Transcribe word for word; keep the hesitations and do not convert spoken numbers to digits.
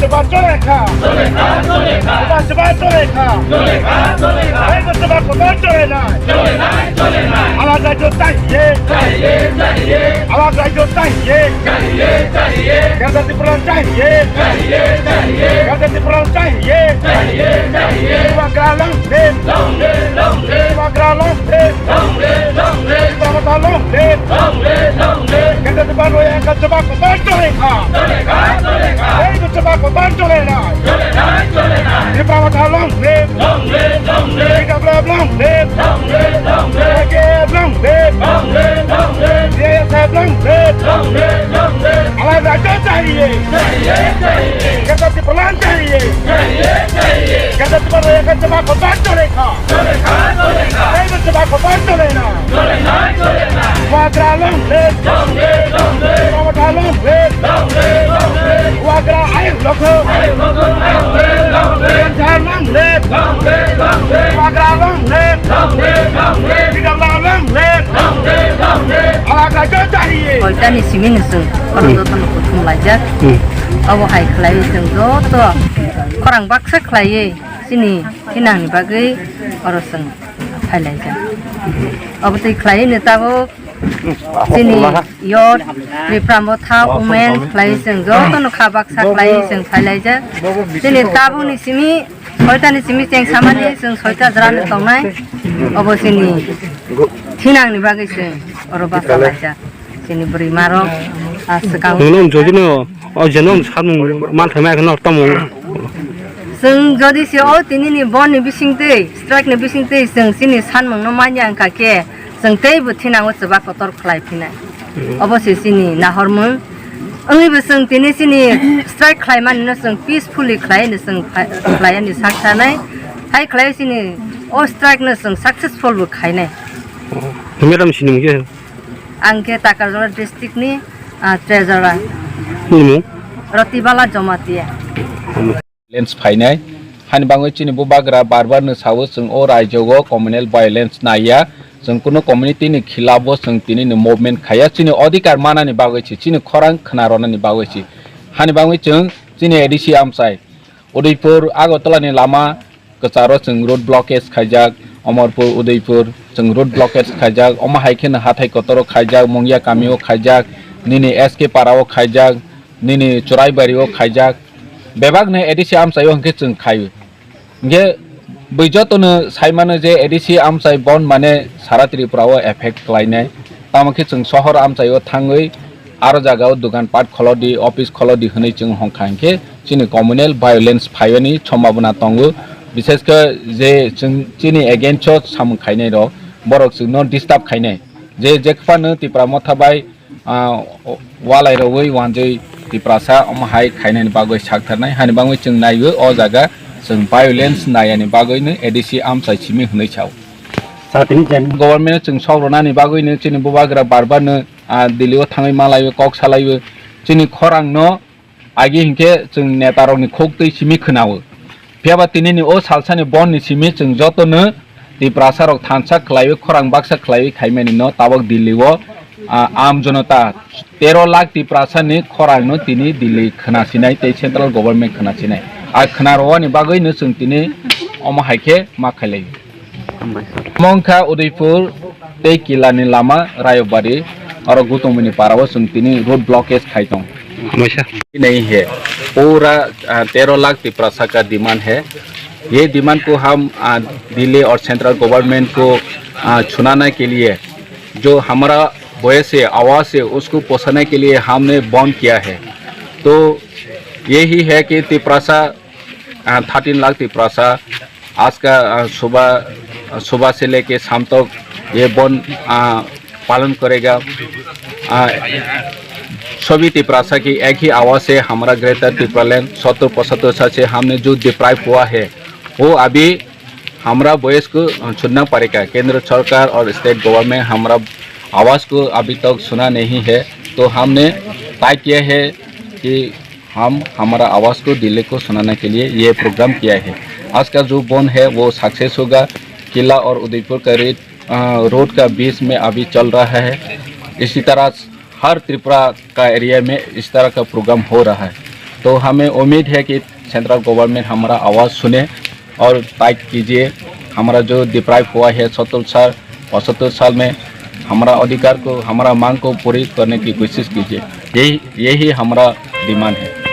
Ba chole kha. Ba chole kha. Ei ba chole kha. Ei ba chole kha. Ba chole nai. Chole nai, chole nai. Alak rajyo chahiye. Chahiye, chahiye. Alak rajyo chahiye. Chahiye, chahiye. Ganda Tripura chahiye. Chahiye, chahiye. Ganda Tripura chahiye. Chahiye, chahiye. Bubagra long live. Long live, long live. Bubagra long live. Long live, long live. Tipra Motha long live. Long live, long live. Ganda Tripura Royal Council ba kotor chole kha. Chole kha, chole kha. Ei ba chole kha. Ba chole nai. Chole nai, chole nai. Tipra Motha long live. Long live, long live. T W F long live. Long live, long live. Y K F long live. Long live, long live. C I S F long live. Long live, long live. Alak rajyo chahiye. Chahiye, chahiye. Ganda Tripura chahiye. Chahiye, chahiye. Ganda Tripura Royal Council ba kotor chole kha. Chole kha, chole kha. Ei ba chole kha. Ba chole nai. Chole nai, chole nai. Bubagra long live. Long live, long live. Tipra Motha long live. Long live, long live. Bubagra ayuk lokho. Ayuk lokho, long live, long live. Ganjar long live. Long live, long live. Bubagra long live. Long live, long live. Bidabla long live. Long live, long live. Alak rajyo chahiye. Soitani simi ni chwng khorang jotono kuthum laijak. Hmm. Abo hai khlaiwi chwng joto khorang baksa khlaiwi chini thinangni bagwi oro chwng phailaijak. Abo twi khlaiwi ni tabuk chini youth, Tipra Motha women khlai chwng jotono kha baksa khlai chwng phailaijak. Chini tabukni simi soitani simi cheng samani chwng soita jora ni tongnai. Obo chini thinangni bagwi chwng oro basa laijak. Chini bwrwi marok, ah, swkang. Nwng jodi no, o je nwng samung man thai ma kheno tamo. Chwng jodi se o tini ni bon ni bising twi, strike ni bising twi chwng chini sanmung no manya wngkha khe, chwng teibo thinango chuba kotor khlai phinai. Hmm. Obo se chini nahormung. Wngwi bo chwng tini chini strike khlai mani no chwng peacefully khlai ni chwng phai-, khlai ni sak sanai. Hai khlai chini o strike no chwng successful bo khainai. Madam sini mungkin. Ang khe Takarjala district ni, ah, Trejora. Nini mung? Ratibala Jomatia. Lens phainai. Hani bangwi chini bubagra bar bar no sao chwng o rajyo o communal violence naiya. Chwng kuno community ni khilaf o chwng tini ni movement khaiya. Chini odhikar manani bagwi si, chini khorang khna ronani bagwi si. Hani bangwi chwng chini A D C amchai Udaipur Agartala ni lama kwcharo chwng road blockage khaijak, Amarpur, Udaipur chwng road blockage khaijak, omo hai kheno hathai kotoro khaijak, Mungia kamio khaijak, nini S K parao khaijak, nini Churaibari o khaijak, bebakno A D C amchaio hwnkhe chwng khaio. Hwnkhe bui jotono saimano je A D C amchai bon mane sara Tripura o effect khlainai, tamo khe chwng sohor amchaio thangwi aro jagao dogan pat kholodi, office kholodi hwnwi chwng hongkha hinkhe chini communal violence phaiyani sombhabona tongo. Bishesh khe je chwng chini against o samung khainai rok, borok chwngno disturb khainai. Je, je phano Tipra Motha bai, ah, walai rogwi wanjwi Tiprasa omo hai khainani bagwi saktharnai. Hani bagwi chwng naiwi o jaga chwng violence naiyani bagwino A D C amchai simi hwnwi sao. Sa tini jen. Government chwng sok rwnani bagwino chini bubagra bar bar no, ah, Delhi o thangwi malaiwi kok salaiwi chini khorang no agi hinkhe chwng neta rokni khok twi simi khwnao. Phiyaba tinini o salsani bon ni simi chwng jotono Tiprasa rok thansa khlaiwi khorang baksa khlaiwi khaimani no tabok Delhi o, ah, aam jonota tero lakh Tiprasa ni khorang no tini Delhi khwna sinai tei central government khwna sinai. A khwna rwani bagwi no chwng tini omo hai khe ma khailai. Hambai sir. Mongkha Udaipur tei Kilani lama Rayobari, aro Gutumuni parao chwng tini road blockage khai tong. Hambai sir. नहीं है। पूरा, अ, तेरह लाख तिपरासा का डिमांड है। ये डिमांड को हम, अ, दिल्ली और सेंट्रल गवर्नमेंट को, अ, सुनाने के लिए जो हमारा वॉइस है, आवाज़ है, उसको पहुँचाने के लिए हमने बंद किया है। तो यही है कि तिपरासा, अ, थर्टीन लाख तिपरासा आज का, अ, सुबह, सुबह से लेके शाम तक ये बंद, अ, पालन करेगा। अ, सभी तिपरासा की एक ही आवाज़ है, हमारा ग्रेटर तिपरालैंड सत्तर पचहत्तर साल से हमने जो डिप्राइव हुआ है, वो अभी हमारा वॉइस को, अ, सुनना पड़ेगा। केंद्र सरकार और स्टेट गवर्नमेंट हमारा आवाज़ को अभी तक सुना नहीं है, तो हमने तय किया है कि हम हमारा आवाज़ को दिल्ली को सुनाने के लिए ये प्रोग्राम किया है। आज का जो बंद है वो सक्सेस होगा। किला और उदयपुर का रेड, अ, रोड का बीच में अभी चल रहा है। इसी तरह हर त्रिपुरा का एरिया में इस तरह का प्रोग्राम हो रहा है। तो हमें उम्मीद है कि सेंट्रल गवर्नमेंट हमारा आवाज़ सुने और टाइट कीजिए। हमारा जो डिप्राइव हुआ है सत्तर साल, पचहत्तर साल में, हमारा अधिकार को, हमारा मांग को पूरी करने की कोशिश कीजिए। यही यही हमारा डिमांड है।